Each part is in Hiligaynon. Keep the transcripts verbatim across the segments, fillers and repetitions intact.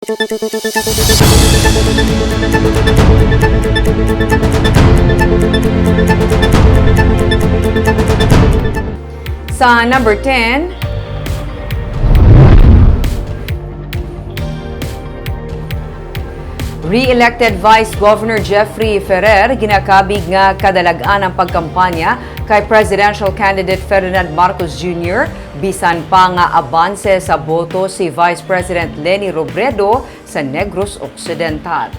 Sa number ten, re-elected Vice Governor Jeffrey Ferrer ginakabig nga kadalag-an ang pagkampanya kay presidential candidate Ferdinand Marcos Junior, bisan pa nga abanse sa boto si Vice President Leni Robredo sa Negros Occidental.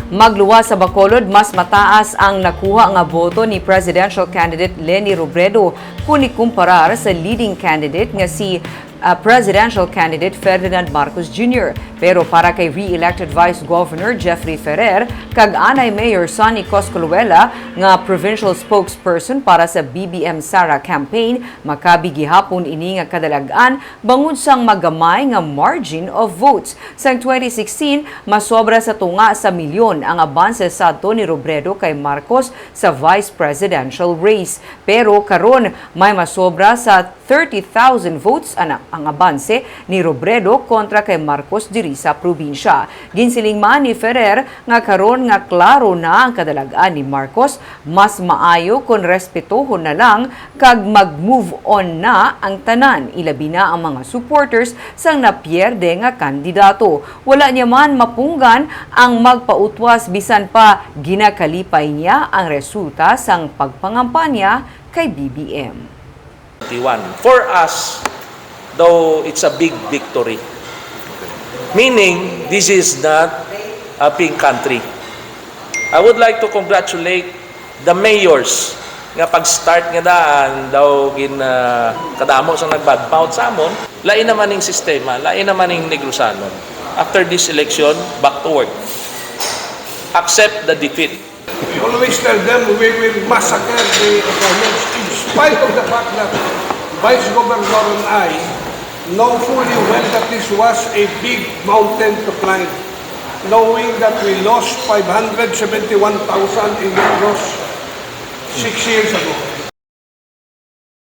Magluwas sa Bacolod, mas mataas ang nakuha nga boto ni presidential candidate Leni Robredo kon ikumparar sa leading candidate nga si, ah, presidential candidate Ferdinand Marcos Junior. Pero para kay re-elected Vice Governor Jeffrey Ferrer kag anay Mayor Sonny Coscolluela nga provincial spokesperson para sa B B M Sara campaign, makabi gihapon ini nga kadalag-an bangod sang magamay nga margin of votes. Sang twenty sixteen, masobra sa tunga sa milyon ang abanse sadto ni Robredo kay Marcos sa vice presidential race. Pero karon, may masobra sa thirty thousand votes ang, ang abanse ni Robredo kontra kay Marcos diri sa probinsya. Ginsiling man ni Ferrer nga karon nga klaro na ang kadalag-an ni Marcos, mas maayo kon respetohon na lang kag mag-move on na ang tanan, ilabi na ang mga supporters sang napierde nga kandidato. Wala niya man mapunggan ang magpautwas, bisan pa ginakalipay niya ang resulta sang pagpangampanya kay B B M. Twenty-one. For us, though it's a big victory, meaning this is not a pink country. I would like to congratulate the mayors nga pag-start nga daan daw gin, ah, kadamo sa nagbadmouth sa amon, lain naman ning sistema, lain naman ning Negrosanon. After this election, back to work. Accept the defeat. We always tell them we will massacre the opponents in spite of the fact that Vice Governor and I know fully well that this was a big mountain to climb, knowing that we lost five hundred seventy-one thousand in Negros six years ago.